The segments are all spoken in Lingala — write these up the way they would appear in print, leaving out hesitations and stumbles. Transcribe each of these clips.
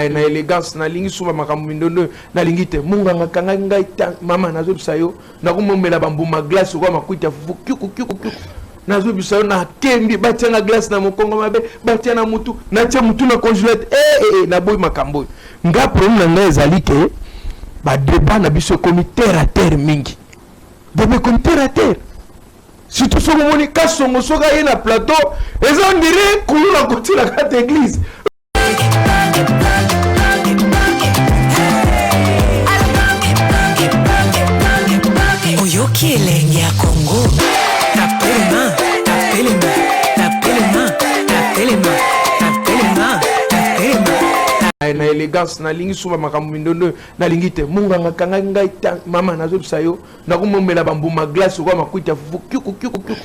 Na élégance, nalingi suba makambo mindondo, nalingi te. Munganga kanga ngai, mama, nazobisa yo, nakomomela bambuma glace okwa makwiti ya fufu, kiuku kiuku kiuku. Nazobisa yo, nakembi, batianga glace na mokongo mabe, batia na mutu, natia mutu na congélate. Eh, eh, naboyi makambo oyo. Nga problème na ngai ezali ke badébat na biso ekomi terre à terre mingi. Débat ekomi terre à terre, surtout soki omoni Kasongo, soki aye na plateau, eza on dirait kuluna kotila kati église. Oyoki elengi ya Kongo, tapelema, tapelema, tapelema, tapelema, tapelema, tapelema. Na élégance, nalingi suba makambo mindondo, nalingi te. Munganga kanga ngai, mama, nazobisa yo, nakomomela bambuma glace okwa makwiti ya fufu, kiuku kiuku kiuku.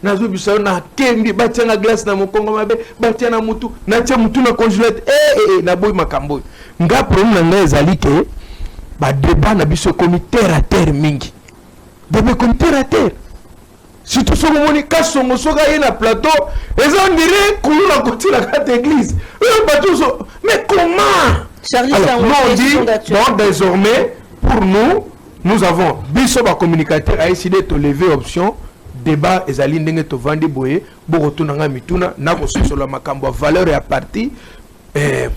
Nazobisa yo, nakembi, batianga glace na mokongo mabe, batia na mutu, natia mutu na congélate. Eh, eh, eh, naboyi makambo oyo. Nga problème na ngai ezali ke badébat na biso ekomi terre à terre mingi. Débat ekomi terre à terre, surtout soki omoni Kasongo, soki aye na plateau, eza on dirait kuluna kotila kati église. Oyo bato so, mais comment? Charlie, Alors, nous on dit, bon, désormais pour nous, nous avons, biso bacommunicateur a décidé de lever option débat. Ezali ndenge tovandi boye, bokotuna ngai mituna, nakososola makambo ya valeur ya parti,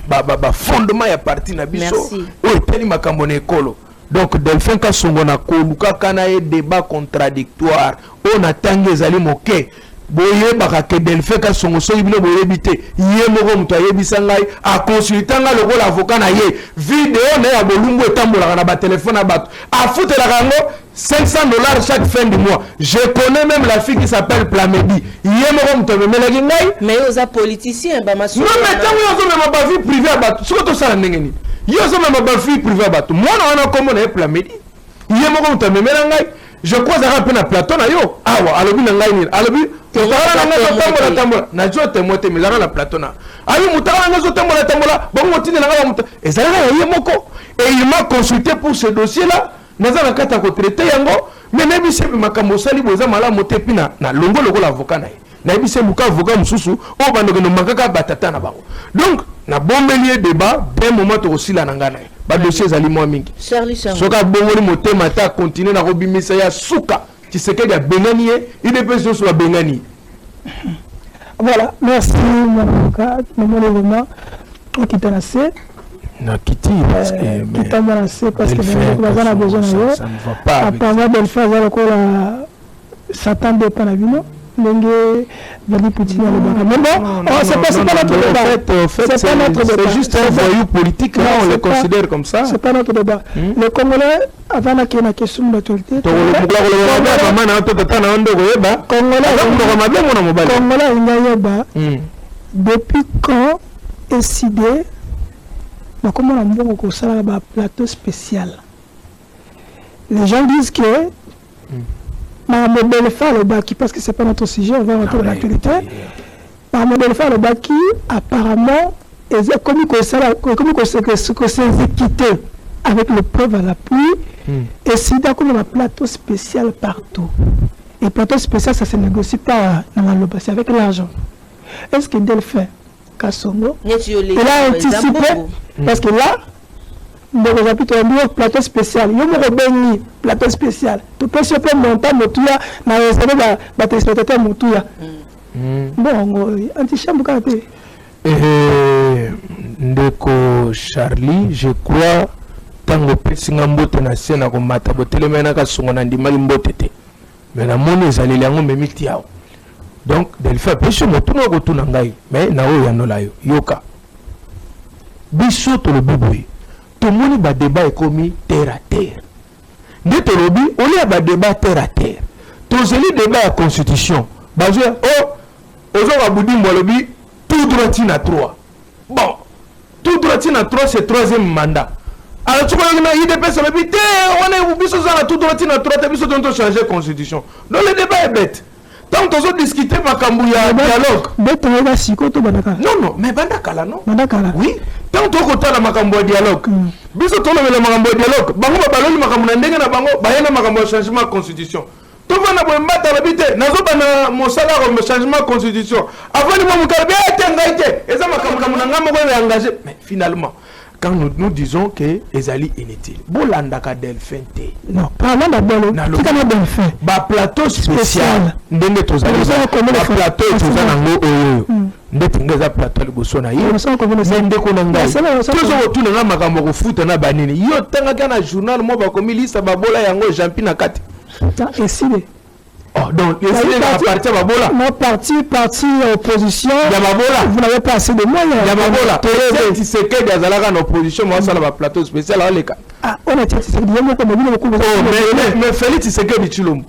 bafondement ya parti na biso oyo etali makambo na ekolo. Donc Delphin Kasongo, na kolukaka na ye débat contradictoire oyo natangi ezali moke. Boyebaka ke Delphin Kasongo, soki bino boyebi te, ye moko moto ayebisa ngai, aconsulta ngai lokola avocat na ye. Video na ye ya bolumbu etambolaka na batelefone ya bato, afutelaka yango 500 $ chaque fin du mois. Je connais même la fille qui s'appelle Plamedi, ye moko moto amemelaki ngai. Mais oza politicien, bamasolo. Non, mais ntango yo ozomema bavie privée ya bato, soki tosala ndenge nini? Yo ozomema bavie privée ya bato. Mwana wana, nkombo na ye Plamedi, ye moko moto amemela ngai. Je crois azalaka mpe na plateau na yo awa. Alobi na ngai nini? Alobi motakala na ngai ezotambola tambola. Nazwi témoin te, melaka na plateau na abi, motakala na ngai ezotambola tambola, bongo motindela ngai bamoto ezalaka ya ye moko. Et il m'a consulté pour ce dossier là naza na kati ya kotraiter yango. Mais nayebisi ye makambo osali boye eza malamu te. Mpi na longo lokola avocat na ye, nayebisi ye luka avocat mosusu oyo bandokende makaka batata na bango. Donc nabombeli ye débat. D'un moment tokosila na ngai na ye, badossier ezali mwa mingi. Charlie Chango. Soki abongoli motema te, akontinue na kobimisa ya suka. Tshisekedi abengani ye, UDPS nyonso babengani ye. Voilà, merci mon avocat. Namoni vraiment okita na se. Nakiti. Kita mwa na se parce que bandeko baza na besoin na yo. Apparemment Delphin aza lokola Satan nde epa na bino, ndenge Vladimir Poutine alobaka. Mais bon, oh, c'est pas notre débat. C'est pas notre débat. C'est juste un voyou politique là, on le considère comme ça. C'est pas notre débat. Le Congolais, avant nakende na question d'actualité, mama na to tata na yo nde okoyeba. Congolais mabe, mwana mobali. Congolais alingi ayeba depuis quand ECiDé bakomona mbongo kosalaka baplateau spécial. Les gens disent que makambo Delphin alobaki, parce que c'est pas notre sujet, on va rentrer dans l'actualité, makambo Delphin alobaki apparemment ekomi kosala, ekomi kos'exécuter avec le preuve à l'appui. ECiDé akomi na plateau spécial partout, et plateau spécial, ça se négocie pas na maloba, c'est avec l'argent. Est-ce que Delphin Kasongo, il a anticipé? Parce que là, ndeko Japi, toyambi yo, plateau spécial, yo moko obengi plateau spécial, topesi yo mpe montant motuya na réserve batéléspectateur motuya. Bon, yango antichambre kaka te. Ndeko Charlie, je crois ntango opesinga mbote na se na komata botelemai na Kasongo, na ndimaki mbote te, mais namoni ezaleli yango memi ti awa. Donc Delphin apesi yo motuna, okotuna ngai, mais na oyo yanola yo. Yoka, biso tolobi boye, tomoni badébat ekomi terre à terre. Nde tolobi olia badébat terre à terre, tozeli débat ya constitution. Bazwi o ozoka Budimbo alobi tout droit ntina 3. Bon, tout droit ntina 3, c'est troisième mandat. Alors soki oyoki na UDPS alobi te, wana biso oza na tout droit ntina 3 te, biso toni tochange constitution. Donc le débat est bête. Tant tozodiscute makambo ya dialogue. Bete oyeba sikoyo to banda kala? Non, mais banda kala, non? Banda kala. Oui, tant tokotala makambo ya dialogue, biso tolobela makambo ya dialogue, bango babaloli makambo na ndenge na bango, baye na makambo ya changement ya constitution. Tovanda boye, mbata alobi te, nazobanda mosala ya changement ya constitution. Avandi mwa moto, alobi te, ngai te, eza makambo na ngai moko ya engagé. Mais finalement Quand nous, nous disons que ezali inutile, bolandaka Delphin te. Non, parlons d'abord tika na Delphin. Baplateau spécial ndenge tozali, baplateau toza nango oyo ndeti nga eza plateau liboso na ye. Me ndeko na ngai, toza kotuna nga makambo ya kofuta na banini. Yo otangaka na journal mo bakomi lisa babola yango Jampi na kati. Esile. Oh, donc esili na parti ya babola. Non, parti ya opposition. Ya babola. Vous n'avez pas assez de moyens. Ya babola. Tshisekedi azalaka na opposition, mo asala baplateau spécial, aleka. Ah, on a Tshisekedi ye moko, mobino mokulu. Oh, mais Félix Tshisekedi Tshilombo,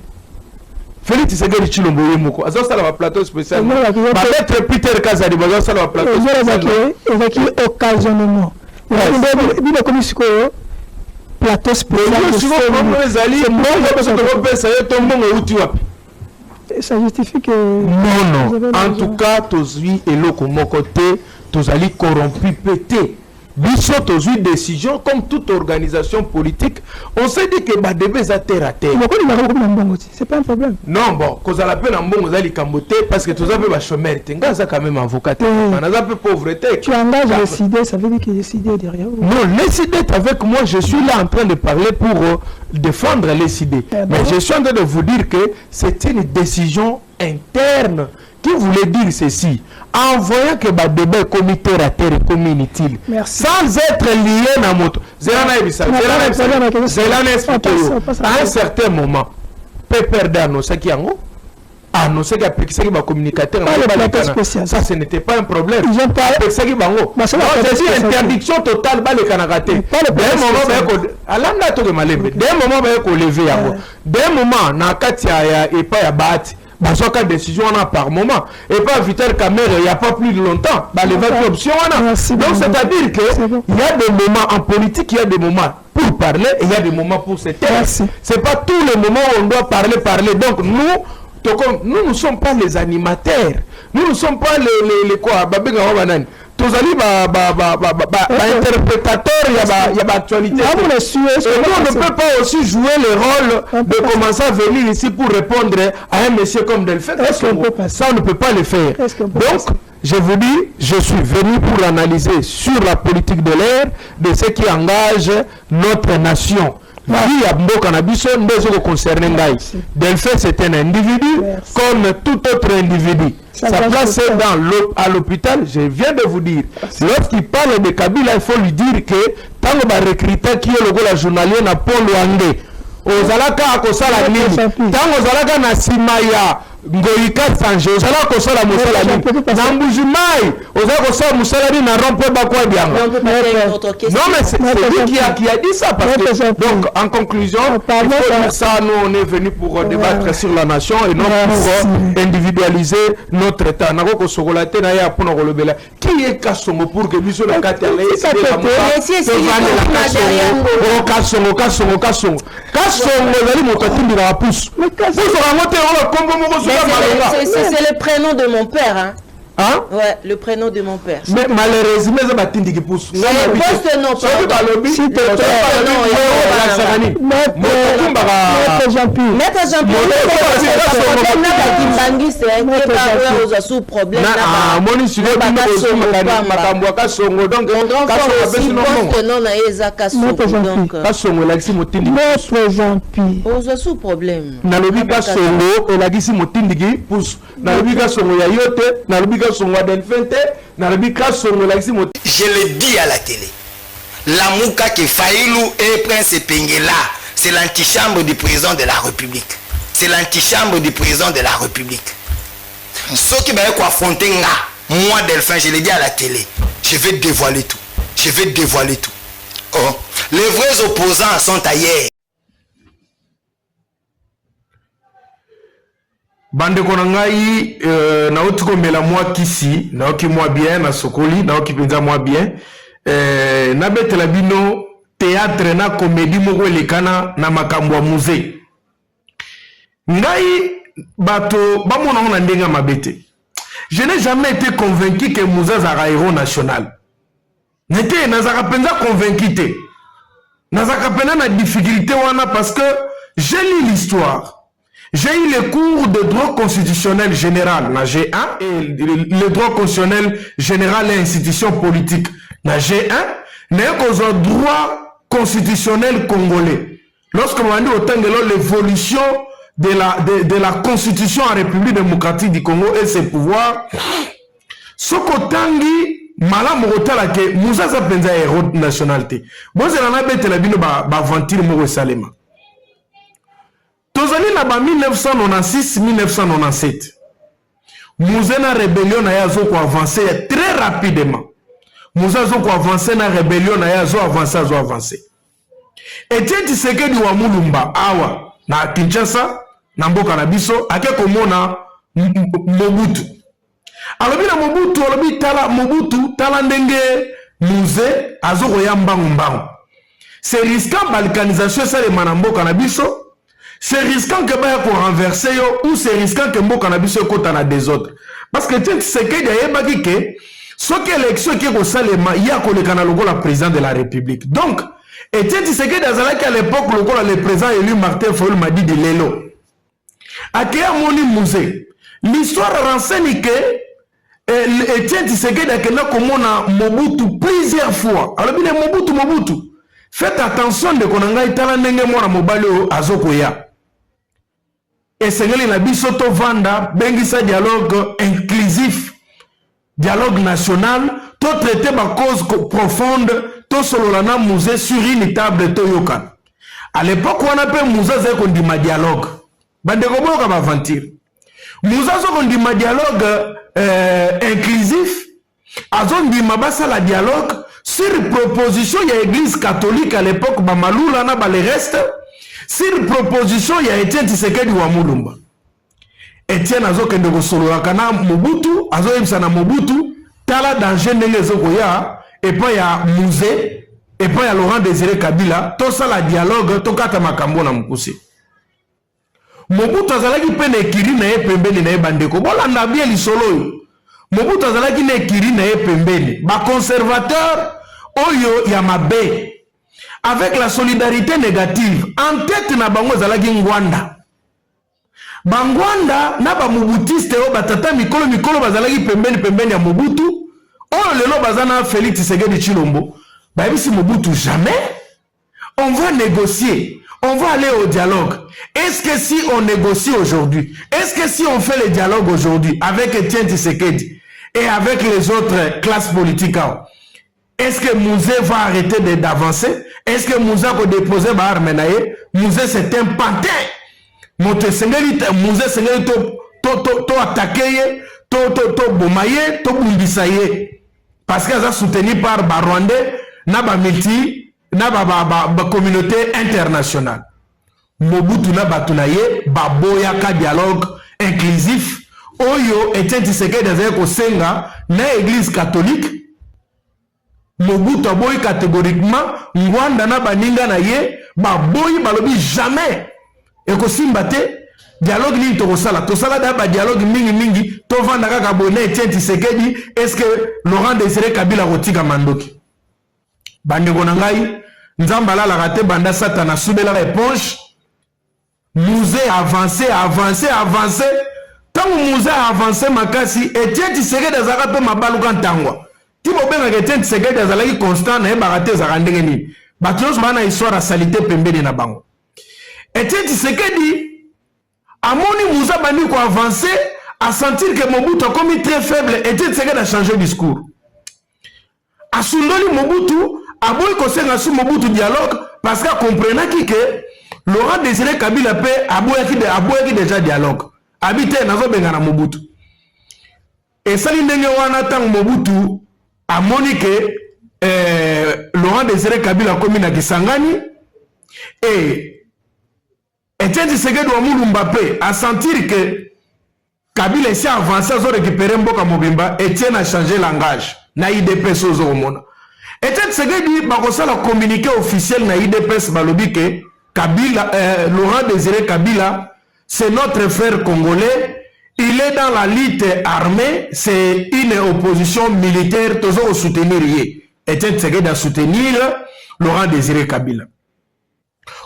Félix Tshisekedi Tshilombo ye moko azosala baplateau spécial. Bamaître Peter Kazadi bazosala baplateau spécial. Ezalaki occasionnellement. Bino ekomi sikoyo plateau spécial. Ezali mbongo biso tokopesa ye to mbongo euti wapi? Ça justifie que Non, non, en tout cas tozwi eloko moko te, tozali corrompu mpe te. Biso tozwi décision comme toute organisation politique. On s'est dit que badébats eza terre à terre. Bokolingaka bokomi na mbongo ti, c'est pas un problème. Non, bon, kozala mpe na mbongo eza likambo te, parce que toza mpe bachômeur te. Nga aza quand même avocat te, naza mpe pauvre te. Tu engages l'ECiDé, ça veut dire que l'ECiDé est derrière vous. Non, l'ECiDé est avec moi. Je suis là en train de parler pour défendre l'ECiDé, mais je suis en train de vous dire que c'est une décision interne qui voulait dire ceci: en voyant que badébats ekomi terre à terre, ekomi inutile. Merci. Sans être lié na moto. Zela nayebisa, zela nayebisa, zela na expliquer yo. À un certain moment, PPRD annoncaki yango, annoncaki, apekisaki bacommunicateur. Ça, ce n'était pas un problème. Apekisaki bango, c'est interdiction totale, balekanaka te. D'un moment baye alanda toke malembe, d'un moment baye kolever yango, d'un moment na kati ya epai ya Bahati bazwaka décision wana par moment, et pas Vital Kamerhe, il y a pas plus de longtemps balevaki option wana. Donc c'est-à-dire que il y a des moments en politique, il y a des moments pour parler et il y a des moments pour se taire. C'est pas tous les moments où on doit parler, parler. Donc nous, nous ne sommes pas les animateurs, nous ne sommes pas les quoi, babengaka banani, tozali bainterprétateur ya baactualité. Et nous, on ne peut pas aussi jouer le rôle de commencer à venir ici pour répondre à un monsieur comme Delphin. Ça, on ne peut pas le faire. Donc je vous dis, je suis venu pour analyser sur la politique de l'air, de ce qui engage notre nation, vie ya mboka na biso nde ezokoconcerne ngai. Delphin, c'est un individu comme tout autre individu. Sa place est dans à l'hôpital, je viens de vous dire. Lorsqu'il parle de Kabila, il faut lui dire que ntango barecrutaki ye lokola journalier na polo ange, ozalaka akosala nini? Ntango ozalaka na nsima ya Ngoyika Sange, ozalaka kosala mosala nini? Na Mbuji-Mayi, ozalaka kosala mosala nini na rond-point Bakwadianga? Non, mais c'est lui qui a dit ça, parce que donc, en conclusion, il faut dire ça: nous, on est venu pour débattre sur la nation et non pour individualiser notre état. Nako kosokola te na ye mpona kolobela qui est Kasongo pour que biso na kati ya Kasongo. Kasongo, Kasongo, Kasongo ezali moto atindikaka pusu pusu yango te, oyo kombo moko soka malonga. C'est le prénom de mon père, hein. Hein? Ouais, le prénom de mon père. Mais malheureusement, eza batindiki pusu. Poste non, soki balobi olakisaka nini, motokumbaka. Maître Jean-Pierre, kimbangiste ozwa sous problème. Amoni sikoyo makambo ya Kasongo. Donc Kasongo non na ye eza Kasongo, donc Kasongo elakisi motindiki. Maître Jean-Pierre. Ozwa sous problème. Nalobi Kasongo elakisi motindiki pusu. Nalobi Kasongo ya yo te, nalobi Kasongo ya Delphin te, nalobi Kasongo elakisi. Je le dis à la télé, Lamuka que Fayulu et Prince Epenge là, c'est l'antichambre du président de la République. C'est l'antichambre du président de la République. Ceux qui vont affronter nga, moi Delphin, je l'ai dit à la télé, je vais dévoiler tout. Je vais dévoiler tout. Oh. Les vrais opposants sont ailleurs. Bandeko na ngai, nauti komela mwa kisi, nayoki mwa bien, nasokoli, nayoki mpenza mwa bien. Nabetela bino théâtre na comédie moko elekana na makambo ya Mzee. Ngai, bato bamona ngo na ndenge ya mabe te, je n'ai jamais été convaincu que Mzee azalaka héros national. Nete nazalaka mpenza convaincu te, nazalaka mpenza na difficulté wana, parce que j'ai lu l'histoire. J'ai eu les cours de droit constitutionnel général na G1 et le droit constitutionnel général et institution politique na G1. Naye kozwa droit constitutionnel congolais, lorsque babandi kotangela l'évolution de la constitution en République démocratique du Congo et ses pouvoirs, soki otangi malamu, kotala ke Mzee aza mpenza héros national te. Bozela, nabetela bino baaventure moko esalema. Tozali na ba 1996, 1997. Mzee na rébellion na ye azokoavance très rapidement. Mzee azokoavance na rébellion na ye, azoavance, azoavance. Etienne Tshisekedi wa Mulumba awa na Kinshasa, na mboka na biso, ake komona Mobutu. Alobi na Mobutu, alobi: "Tala Mobutu, tala ndenge Mzee azokoya mbangu mbangu. C'est risquant balkanisation esalema na mboka na biso, c'est risquant ke baya korenverser yo ou c'est risquant ke mboka na biso ekɔta na désordre." Parce que Etienne Tshisekedi ayebaki ke soki élection eke kosalema, ye akoleka na lokola président de la République. Donc Etienne Tshisekedi azalaki à l'époque lokola le président élu Martin Fayulu Madidi lelo. Akei, amoni Mzee. L'histoire renseigne ke Etienne Tshisekedi akenda komona Mobutu plusieurs fois. Alobi ne Mobutu: "Mobutu, faites attention, ndeko na ngai, tala ndenge mwana mobali oyo azokoya. Esengeli na biso tovanda, bengisa dialogue inclusif, dialogue national, totraite bacause profonde, tosolola na Mzee sur une table, toyokana." À l'époque wana mpe Mzee azali kondima dialogue. Bandeko, boyoka baaventure. Mzee aza kondima dialogue inclusif, azondima basala dialogue sur proposition ya Église catholique à l'époque, bamalula na bale reste, sur proposition ya Etienne Tshisekedi wa Mulumba. Etienne azokende kosololaka na Mobutu, azoyebisa na Mobutu: "Tala danger ndenge ezokoya epai ya Mzee, epai ya Laurent Désiré Kabila, tosala dialogue, tokata makambo na mokuse." Mobutu azalaki mpe na ekiri na ye pembeni na ye. Bandeko, bolanda bien lisolo oyo. Mobutu azalaki na ekiri na ye pembeni, baconservateur oyo ya mabe avec la solidarité négative. En tête na bango ezalaki Ngbanda. Bangbanda na bamobutiste oyo batata mikolo mikolo bazalaki pembeni pembeni ya Mobutu, oyo lelo baza na Félix Tshisekedi Tshilombo, bayebisi Mobutu: "Jamais, on va négocier, on va aller au dialogue. Est-ce que si on négocie aujourd'hui, est-ce que si on fait le dialogue aujourd'hui avec Etienne Tshisekedi et avec les autres classes politiques, est-ce que Mzee va arrêter d'avancer? Est-ce que Mzee a déposé ba arme na ye? Mzee, c'est un pantin. Moto esengeli, Mzee esengeli to attaquer ye, to boma ye, tobundisa ye, parce que aza soutenu par barwandais na bamulti na bacommunauté ba, ba, ba internationale." Mobutu na bato na ye baboyaka dialogue inclusif oyo Etienne Tshisekedi azali kosenga na Église catholique. Mobutu aboyi catégoriquement. Ngbanda na baninga na ye baboyi, balobi: "Jamais, ekosimba te. Dialogue nini tokosala? Tosala da badialogue mingimingi, tovanda kaka boye na Etienne Tshisekedi. Est ce que Laurent Désiré Kabila kotika mandoki?" Bandeko na ngai, Nzambe alalaka te. Banda Satana asubelaka éponge, Mzee avance, avance, avance. Ntango Mzee avance makasi, Etienne Tshisekedi azalaka mpe mabaluka ntangwa ti bobengaka Etienne Tshisekedi azalaki constant. Nayebaka te ezalaka ndenge nini. Bato nyonso baa na histoire asali te pembeni na bango. Etienne Tshisekedi amoni Mzee abandi koavance, asentir ke Mobutu akomi très faible. Etienne Tshisekedi achange discours, asundoli Mobutu, aboyi kosenga su Mobutu dialogue, parce que akomprenaki ke Laurent Désiré Kabila mpe aboyaki déjà dialogue. Abi te, nazobenga na Mobutu. Esali ndenge wana. Ntango Mobutu amoni ke Laurent Désiré Kabila akomi na Kisangani e Etienne Tshisekedi wa Mulumba mpe asentir ke Kabila esi avance, azorécupere mboka mobimba, Etienne achange langage na UDPS. Oyo ozokomona Etienne Tshisekedi bakosala communiqué officiel na UDPS, balobi ke Kabila, Laurent Désiré Kabila, c'est notre frère congolais, il est dans la lutte armée, c'est une opposition militaire, tozo kosoutenir ye. Etienne Tshisekedi a soutenir Laurent Désiré Kabila,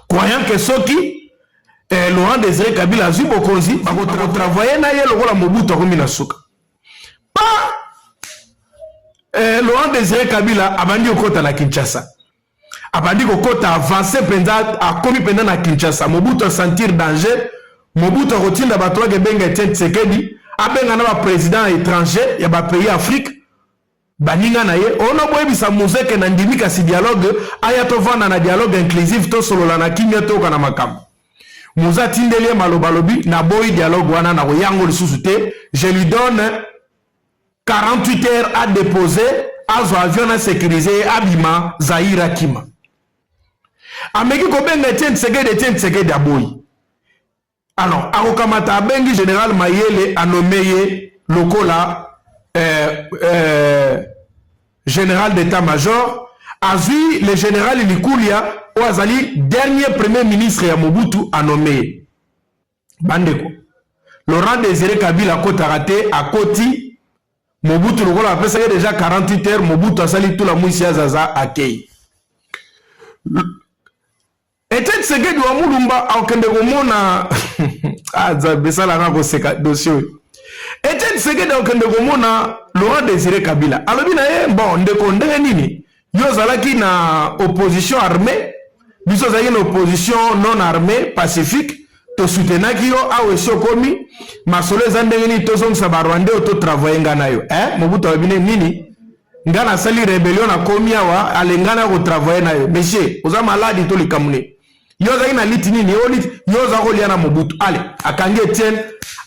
croyant que soki Laurent Désiré Kabila azwi bokonzi, bakotravaille na ye lokola Mobutu akomi na suka. Pa Laurent Désiré Kabila abandi kokota na Kinshasa, abandi kokota, avance mpenza, akomi mpenza na Kinshasa. Mobutu asentir danger. Mobutu akotinda bato bakebenga Etienne Tshisekedi, abenga na baprésident étranger ya bapays Afrique, baninga na ye ono. Boyebisa Mzee ke na ndimi kasi dialogue, aya tovanda na dialogue inclusive, tosolola na kimia, toyoka na makambo. Mzee atindeli ye maloba, alobi: "Naboyi dialogue wana, na koyango lisusu te. Je lui donne 48 heures à déposer, azwa avion na sécurisé ye, abima Zaire, akima." Ameki kobenga Etienne Tshisekedi, Etienne Tshisekedi aboyi. Alors akokamata, abengi général Mayele, anome ye lokola général d'état-major. Azwi le général Likulia, oyo azali dernier premier ministre ya Mobutu, anome ye. Bandeko, Laurent Désiré Kabila akotaka te, akoti. Mobutu, lokola apesaki déjà 48 heures, Mobutu asali tula mwisi ya zaza, akei. Etienne Tshisekedi wa Mulumba akokende komona, ah, Nzambe, esalanga koseka dossier oyo. Etienne Tshisekedi akokende komona Laurent Désiré Kabila, alobi na ye: "Bon, ndeko, ndenge nini yo ozalaki na opposition armée, biso ozalaki na opposition non armée pacifique, tosoutenaki yo. Awa esi okomi, masolo eza ndenge nini? Tozongisa Barwandais oyo, totravaille nga na yo, eh? Mobutu alobi ne nini? Nga nasali rébellion, nakomi awa, ale nga na kotravaille na yo? Monsieur, oza malade to likambo nini? Yo ozalaki na liti nini? Yo liti yo oza kolia na Mobutu." Ale akangi Etienne,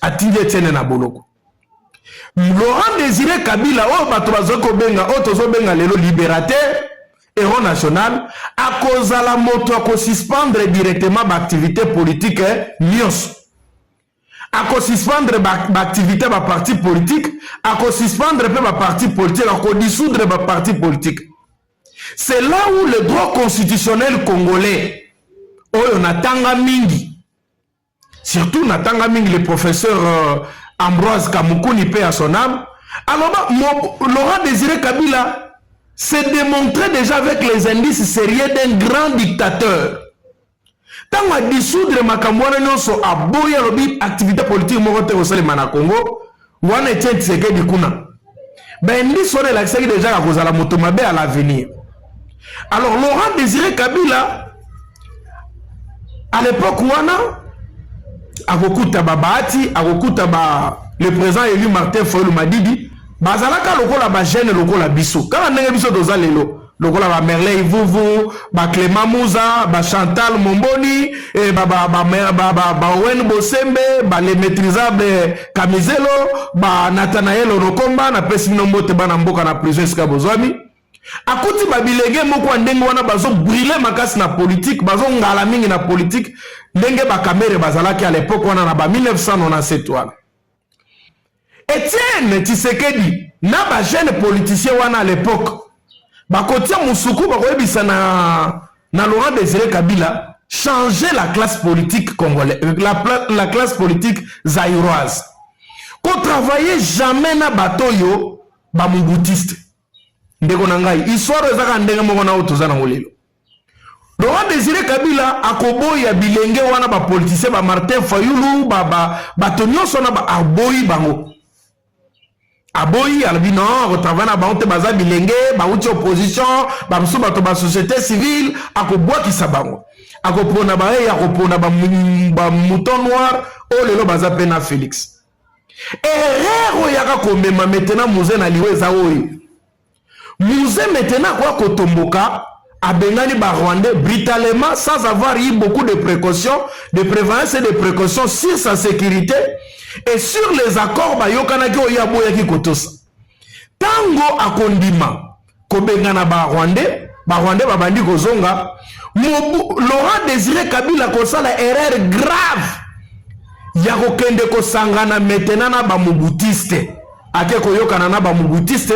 atindi Etienne na boloko. Laurent Désiré Kabila, oyo bato bazali kobenga, oyo tozobenga lelo libérateur, héros national, akozala moto akosuspendre directement baactivité politique nyonso, akosuspendre baactivité baparti politique, akosuspendre mpe baparti politique, akodissoudre baparti politique. C'est là où le droit constitutionnel congolais, oyo natanga mingi, surtout natanga mingi le professeur Ambroise Kamukuni, paix à son âme, aloba Laurent Désiré Kabila s'est démontré déjà avec les indices sérieux d'un grand dictateur. Ntango adissoudre makambo wana nyonso, aboyi, alobi activité politique moko te kosalema na Congo wana. Etienne Tshisekedi kuna, baindice wana elakisaki déjà ka kozala moto mabe à l'avenir. Alors Laurent Désiré Kabila à l'époque wana akokuta babahati, akokuta ba le président élu Martin Fayulu Madidi, bazalaka lokola bajeune lokola biso, kaka ndenge biso toza lelo, lokola bamerlin Ivuvu, baclément Muza, bachantal Momboni, baowen Bosembe, bale Kamizelo, banathanael Onokomba. Napesi bino mbote, bana mboka na prison esika bozwami. Akuti babilenge moko ya ndenge wana, bazobriller makasi na politike, bazongala mingi na politike, ndenge bakamere bazalaki à l'époque wana na ba 1997 wana. Etienne Tshisekedi na bajeune politicien wana à l'époque bakotia mosuku, bakoyebisa na Laurent Désiré Kabila: changer la classe politique congolaise, la classe politique zaïroise, kotravailler jamais na bato oyo bamobutiste. Ndeko na ngai, histoire ezaka ndenge moko na oyo toza nango lelo. Laurent Désiré Kabila akoboya bilenge wana, bapoliticien, bamartin Fayulu, bato nyonso wana, aboyi bango. Aboyi, alobi non, akotravaille na bango te, baza bilenge, bauti opposition, bamosusu bato basociété civile. Akobwakisa bango, akopona baye, akopona bamouton noir oyo lelo baza mpe na Félix. Erreur oyo yaka komema maintenant Mzee na liwa eza oyo: Mzee maintenant akoya kotomboka, abengani Barwandais brutalement, sans avoir eu beaucoup de précautions, de prévoyance et de précautions sur sa sécurité et sur les accords bayokanaki, oyo aboyaki kotosa. Ntango akondima kobengana Barwandais, Barwandais babandi kozonga, Laurent Désiré Kabila kosala erreur grave ya kokende kosangana maintenant na bamobutiste. Ake koyokana na bamobutiste,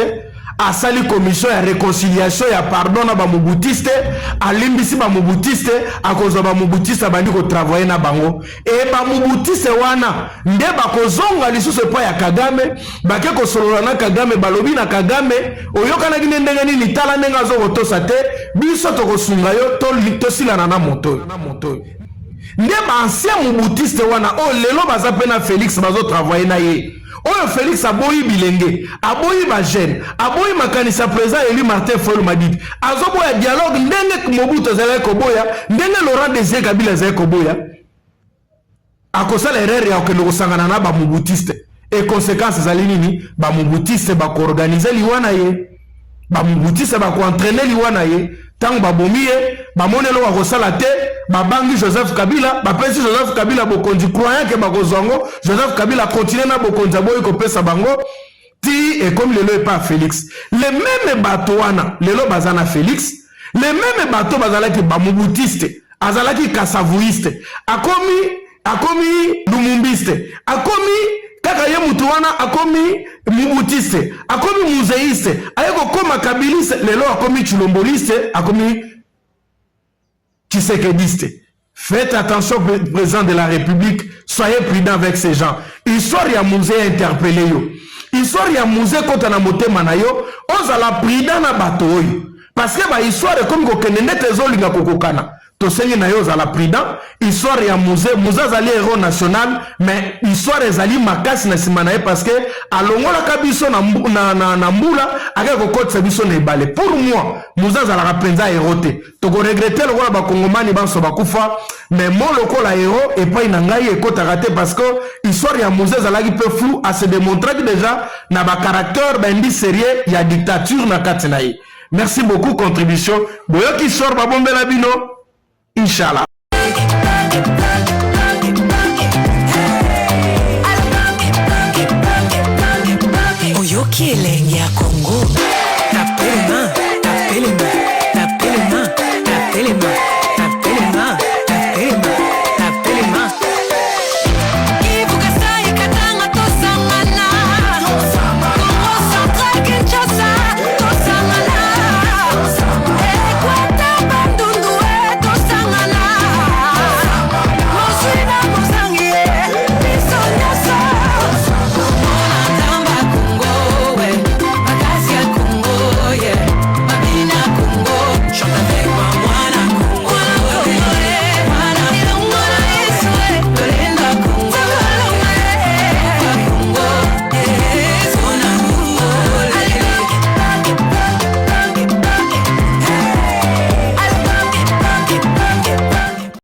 asali commission ya réconciliation, ya pardon na bamobutiste, alimbisi bamobutiste, akozwa bamobutiste, abandi kotravaille na bango. E bamobutiste wana nde bakozonga lisusu epai ya Kagame, bake kosolola na Kagame, balobi na Kagame: "Oyokanaki nde ndenge nini? Tala ndenge azokotosa te. Biso tokosunga yo, tosilana na moto oyo." Nde baancien mobutiste wana oyo lelo baza mpe na Félix, bazotravaille na ye. Oyo Félix aboyi bilenge, aboyi bajeune, aboyi makanisi ya président élu Martin Fayulu Madidi, azoboya dialogue ndenge Mobutu azalaki koboya, ndenge Laurent Désiré Kabila azalaki koboya. Akosala erreur ya kokende kosangana na bamobutiste. E conséquence ezali nini? Bamobutiste bakoorganiser liwa na ye, bamobutiste bakoentraîner liwa na ye. Ntango babomi ye, bamoni eloko akosala te, babangi Joseph Kabila, bapesi Joseph Kabila bokonzi, croyant ke bakozwa yango. Joseph Kabila continue na bokonzi, aboyi kopesa bango, ti ekomi lelo epa Félix. Le même bato wana lelo baza na Félix, le même bato bazalaki bamobutiste. Azalaki kasavuiste, akomi lumumbiste, akomi kaka ye mutu wana, akomi mobutiste, akomi muzeiste, aye kokóma kabiliste, lelo akomi tshilomboliste, akomi tshisekediste. Faites attention, président de la République, soyez prudent avec ces gens. Histoire ya Mzee interpellé yo, histoire ya Mzee kota na motema na yo, ozala prudent na bato oyo, parce que bahistoire ekomi kokende ndete ezolinga kokokana. Tosengi na yo ozala prudent. Histoire ya Mzee, Mzee azali héros national, mais histoire ezali makasi na nsima na ye, parce que alongolaka biso na mbula, akaki kokotisa biso na ebale. Pour moi, Mzee azalaka mpenza héros te. Tokoregretter lokola bakongomani banso bakufa, mais mo lokola héros epai na ngai ekotaka te, parce que histoire ya Mzee ezalaki mpe flou. Ase démontraki déjà na bacaractère, baindice sérieux ya dictature na kati na ye. Merci beaucoup. Contribution boyoki sor babombela bino, inshallah. Oyoki elengi ya